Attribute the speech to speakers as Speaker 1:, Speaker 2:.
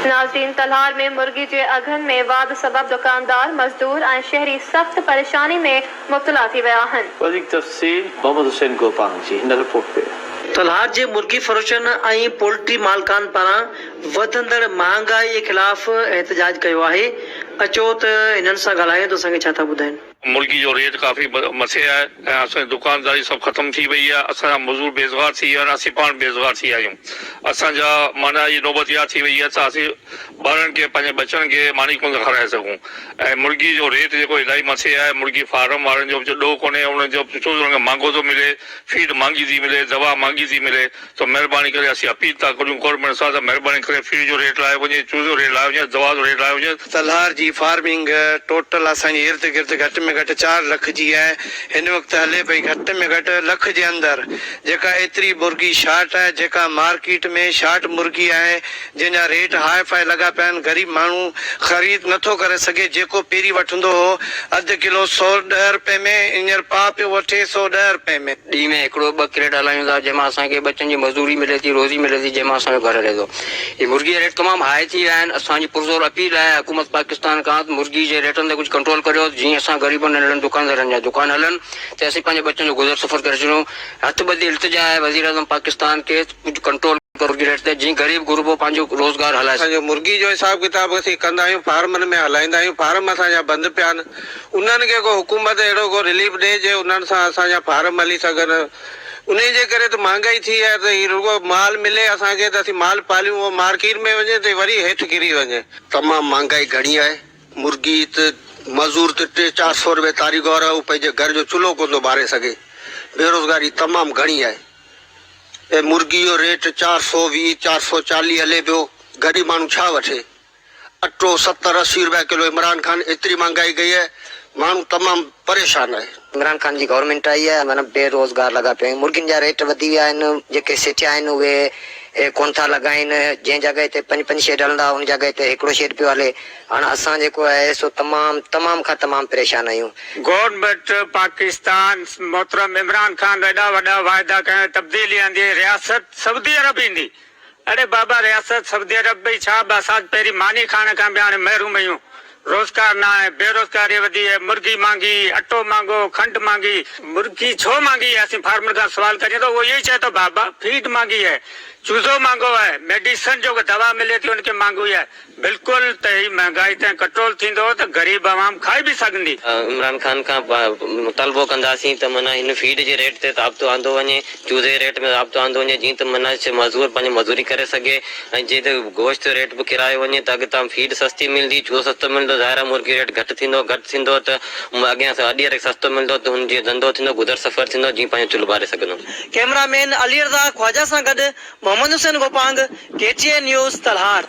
Speaker 1: ناظرين تلهار ۾ مرغي جي اگهن ۾ واڌ سبب دڪاندار، مزدور ۽ شهري سخت پريشاني ۾ مبتلا ٿي ويا آهن.
Speaker 2: وڌيڪ تفصيل محمد حسين گوپانگ جي هن رپورٽ ۾.
Speaker 3: تلهار جي مرغي فروشن ۽ پولٽري مالڪان پاران وڌندڙ مهانگائي خلاف احتجاج ڪيو آهي، اچو ته هنن سان ڳالهايون ته اسان کي ڇا ٿا ٻڌائين.
Speaker 4: مرغي جو ريٽ ڪافي مٿي آهي ۽ اسان جي دڪانداري سڀ ختم ٿي وئي آهي اسان جا مزور بيروزگار ٿي ويا آهن اسين پاڻ بيروزگار ٿي ويا آهيون اسان جا معنيٰ هي نوبت اها ٿي وئي آهي ته اسين ٻارن کي پنهنجي ٻچن کي ماني ڪونه ٿا کارائي سگهون ۽ مرغي جو ريٽ جيڪو الاهي مٿي آهي مرغي فارم وارن جو به ڏوهه ڪونهي انهن جو ڇو جو انهن کي مهانگو ٿو ملي فيڊ مهانگي ٿي ملي دوا مهانگي ٿي ملي ته مهرباني ڪري اسين اپيل ٿا ڪريون گورنمينٽ سان ته مهرباني ڪري فيڊ جو ريٽ لاهيو وڃي چوزي جو ريٽ لاهيو وڃي دوا جو ريٽ لاهيو وڃي.
Speaker 5: تلهار جي فارمنگ ٽوٽل اسان جي ارد گرد گهٽ ۾ گهٽ چار لک جي آهي هن وقت هلي پئي گهٽ ۾ گهٽ لک جي اندر جيڪا ايتري مرغي شارٽ آهي جيڪا مارڪيٽ ۾ شارٽ مرغي آهي جنهن جا ريٽ هاء فاء لڳا پيا آهن غريب ماڻهو خريد نٿو ڪري سگهي جيڪو پهرين وٺندو هو اڌ ڪلو 110 رپئي ۾ هينئر پاء پيو وٺي 110 رپئي ۾.
Speaker 6: ڏينهن ۾ هڪڙو ٻه ڪريٽ هلايون ٿا جنهن مان اسان کي ٻچن جي مزدوري ملي ٿي روزي ملي ٿي جنهن مان اسان جو گهر هلي ٿو هي مرغي جا ريٽ تمام هاء ٿي ويا آهن اسان جي پرزور اپيل آهي حڪومت پاڪستان کان ته مرغي جي ريٽن تي ڪجهه ڪنٽرول ڪريو جيئن اسان غريبن ننڍڙن دڪاندارن جا دڪان هلن ته اسين پنهنجي ٻچن جو گذر سفر ڪري سگهون هٿ ٻڌي التجا آهي وزيراعظم پاڪستان کي ته ڪجهه ڪنٽرول ڪرو ريٽ تي جيئن غريب غربو پنهنجو روزگار هلائي
Speaker 5: اسان
Speaker 6: سگهي.
Speaker 5: جو مرغي جو حساب ڪتاب اسين ڪندا آهيون فارمن ۾ هلائيندا آهيون فارم اسان جا بند پيا آهن انهن کي ڪو حڪومت اهڙو ڪو رليف ڏي جي انهن سان اسان جا فارم هلي سگهن انهي جي ڪري ته مهانگائي ٿي آهي ته هي رڳو مال ملي اسان کي ته اسين مال پاليون اهو مارڪيٽ ۾ وڃي ته وري هيٺ ڪري وڃي.
Speaker 7: تمام مهانگائي گهڻي آهي مرغي ته مزور ته ٽي چار سو روپيه ڪاريگر آهي اهو پنهنجي گهر جو چلهو ڪونه ٿو ٻاري سگهي بيروزگاري تمام گهڻي آهي. ۽ مرغي جو ريٽ 420، 440 هلي پيو، غريب ماڻهو ڇا وٺي؟ اٽو 70، 80 رپيا ڪلو، عمران خان ايتري مهانگائي ڪئي آهي، ماڻهو تمام پريشان آهي.
Speaker 8: عمران خان جي گورنمينٽ آئي آهي معنيٰ بي روزگار لڳا پيا آهيون مرغين جا ريٽ وڌي ويا آهن جيڪي سيٺيا آهن اهي ڪونه ٿا لڳائين جنهن جڳهه تي پنج پنج شيڊ هلندا ان جڳهه تي هڪڙو شيڊ پيو هلي هاڻ اسان جيڪو آهي سو تمام تمام کان تمام پريشان آهيون.
Speaker 9: گورنمينٽ پاڪستان محترم عمران خان ايڏا وڏا واعدا ڪيا تبديلي آندي رياست سعودي عرب ايندي اڙي بابا رياست سعودي عرب ۾ ڇا به اسان پهرين ماني کائڻ کان به هاڻي محروم آهيون روزگار نه آهي بيروزگاري وڌي آهي مرغي مھانگي اٽو مھانگو کنڊ مھانگي مرغي ڇو مھانگي آهي اسين فارمر کان سوال ڪريون ته اهو اهو ئي چئي ٿو بابا فيڊ مھانگي آهي چوزو مھانگو آهي ميڊيسن جو دوا ملي ٿي ان کي مھانگو آهي بلڪل ته هي مهنگائي تي ڪنٽرول ٿيندو ته غريب عوام کائي به سگهندي.
Speaker 10: عمران خان کان مطالبو ڪنداسين ته معنيٰ هن فيڊ جي ريٽ تي ضابطو آندو وڃي، چوزي جي ريٽ ۾ ضابطو آندو وڃي جيئن ته معنيٰ مزور پنهنجي مزوري ڪري سگهي ۽ جيئن ته گوشت جو ريٽ به ڪيرايو وڃي ته اڳتان فيڊ سستي ملندي، چوزو سستو ملندو ظاهر آهي مرغي جو ريٽ گهٽ ٿيندو، گهٽ ٿيندو ته اڳيان اڏيء ريٽ سستو ملندو ته هن جيئن ڌنڌو ٿيندو گذر سفر ٿيندو جيئن پنهنجو چلهه ٻاري سگهندو.
Speaker 3: ڪئميرا مين علي رضا خواجه سان گڏ Muhammad Hussain Gopang, K T N news, Talhar.